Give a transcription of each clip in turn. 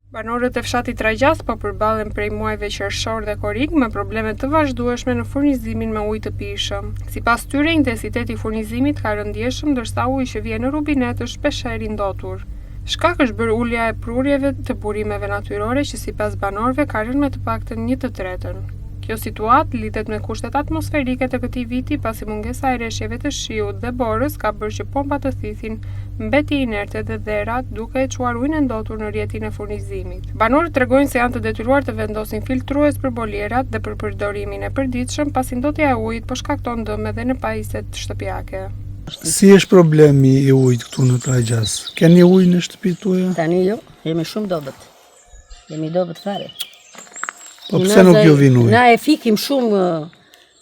Banorët e fshatit Tragjas po përballen prej muajve qershor dhe korrik me probleme të vazhdueshme në furnizimin me ujë të pijshëm. Sipas tyre, intensiteti i furnizimit ka rënë ndjeshëm ndërsa uji që vjen në rubinet është shpeshherë i ndotur. Shkak është bërë ulja e prurjeve të burimeve natyrore që sipas banorëve ka rënë me të paktën një të tretën. Kjo situatë lidhet me kushtet atmosferike të këtij viti pasi mungesa e reshjeve të shiut dhe borës ka bërë që pompat të thithin mbetje inerte dhe dhera duke e çuar ujin e ndotur në rrjetin e furnizimit. Banorët tregojnë se janë të detyruar të vendosin filtrues për bolierat dhe për përdorimin e përditshëm pasi ndotja e ujit po shkakton dëme dhe në pajisjet shtëpiake. Si është problemi i ujit këtu në Tragjas? Keni ujë në shtëpitë tuaja? Tani jo, jemi shumë dobët. Jemi dobët fare. Po pse nuk ju vin ujë? Na e fikim shumë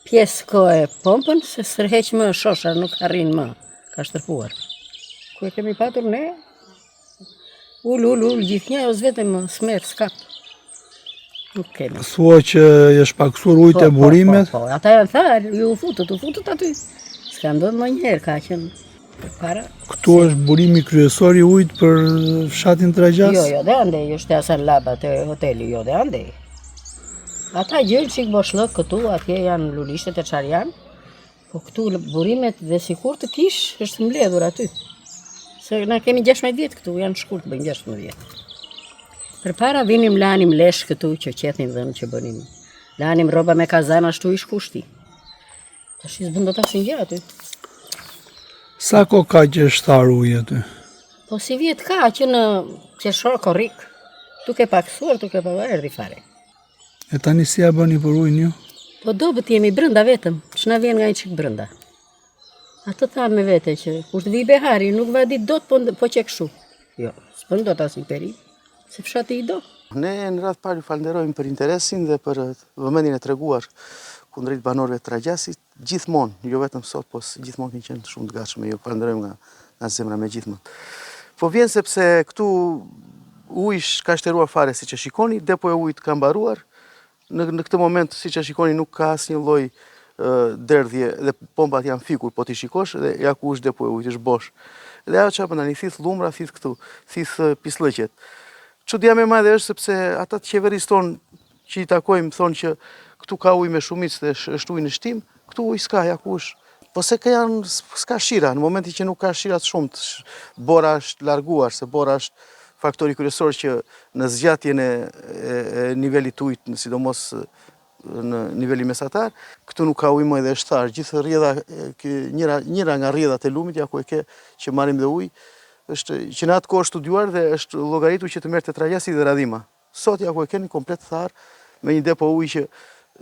pjesë kohe pompën, se s'tërheq më shosha, nuk arrin më, ka shtërpuar. Ku e kemi patur ne? Ul, ul, ul, gjithnjë, ose vetëm më, s'merr, s'kap. Nuk kemi. Thua që është pakësuar uji te po, po, burimet? Po, po, ata janë tharë, ju u futët, u futët aty. S'ka ndodhur ndonjëherë, ka qenë Përpara. Këtu është burimi kryesor i ujit për fshatin Tragjas? Jo, jo, dhe andej është te Hasan Laba, te hoteli, jo, dhe andej. Ata gjejnë çik boshllëk këtu, atje janë lulishtet e çfarë janë, po këtu burimet dhe sikur të kish, është mbledhur aty. Se na kemi 16 vjet këtu, janë shkurt bëjnë 16 vjet. Përpara vinim lanim lesh këtu që qethnim dhenë që bënim. Lanim rroba me kazan ashtu ish kushti. Tash s'bën dot asnjë gjë aty. Sa kohë ka që është tharë uji aty? Po sivjet ka që në qershor korrik, duke pakësuar, duke pa erdhi fare. E tani si ja bëni për ujin ju? Po dobët jemi brenda vetëm, ç'na vjen nga një çik brenda. Atë thamë me vete që kur të vijë behari nuk vadit dot po, po qe kështu. Jo, s'bën dot asnjë perim, se fshati i do. Ne në radhë parë ju falënderojmë për interesin dhe për vëmendjen e treguar kundrejt banorëve të Tragjasit, gjithmonë, jo vetëm sot, po gjithmonë keni qenë shumë të gatshëm, ju falënderojmë nga nga zemra me gjithë mend. Po vjen sepse këtu uji ka shteruar fare siç e shikoni, depo e ujit ka mbaruar, Në në këtë moment, siç e shikoni, nuk ka asnjë lloj derdhje dhe pompat janë fikur, po t'i shikosh dhe ja ku është depo e ujit, është bosh. Dhe ajo çfarë bën tani, thith llumra, thith këtu, thith pisllëqet. Çudia më e madhe është sepse ata të qeverisë tonë që i takojmë thonë që këtu ka ujë me shumicë dhe është ujë në shtim, këtu ujë s'ka, ja ku është. Po se ka janë, s'ka shira, në momentin që nuk ka shira të shumtë, bora është larguar, se bora është faktori kryesor që në zgjatjen e, e, e nivelit të ujit, sidomos në nivelin mesatar, këtu nuk ka ujë më dhe është tharë. Gjithë rrjedha, njëra, njëra nga rrjedhat e lumit, ja ku e ke që marrim dhe ujë, është që në atë kohë është studiuar dhe është llogaritur që të merrte Tragjasi dhe Radhima. Sot ja ku e keni komplet tharë me një depo uji që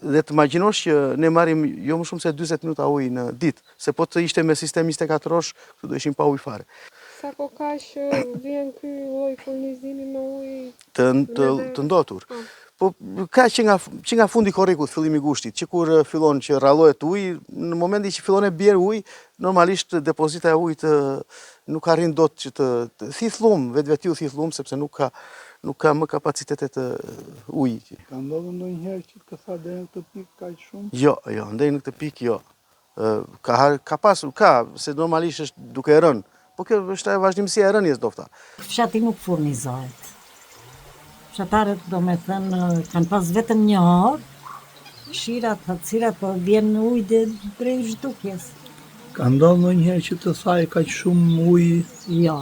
dhe të imagjinosh që ne marrim jo më shumë se 40 minuta ujë në ditë, se po të ishte me sistem 24 orësh, këtu do ishim pa ujë fare. Sa kohë ka që vjen ky lloj furnizimi me ujë? Të të, të ndotur. Po. Po ka që nga që nga fundi i korrikut, fillimi i gushtit, që kur fillon që rrallohet uji, në momentin që fillon e bjerë ujë, normalisht depozita e ujit nuk arrin dot që të, të thith llum, vetvetiu thith llum sepse nuk ka nuk ka më kapacitete të ujit. Ka ndodhur ndonjëherë që të thahet deri në këtë pikë kaq shumë? Jo, jo, deri në këtë pikë jo. Ka ka pasur, ka, se normalisht është duke rënë. Po kjo është ajo vazhdimësia e rënies ndofta. Fshati nuk furnizohet. Fshatarët, domethënë, kanë pas vetëm një orë, shirat, thatësirat, po vjen ujë dhe drejt zhdukjes. Ka ndodhur ndonjëherë që të thajë kaq shumë uji? Jo.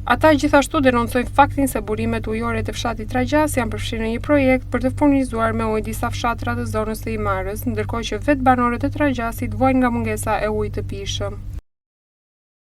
Ata gjithashtu denoncojnë faktin se burimet ujore të fshatit Tragjas janë përfshirë në një projekt për të furnizuar me ujë disa fshatra të zonës së Himarës, ndërkohë që vetë banorët e Tragjasit vuajnë nga mungesa e ujit të pijshëm.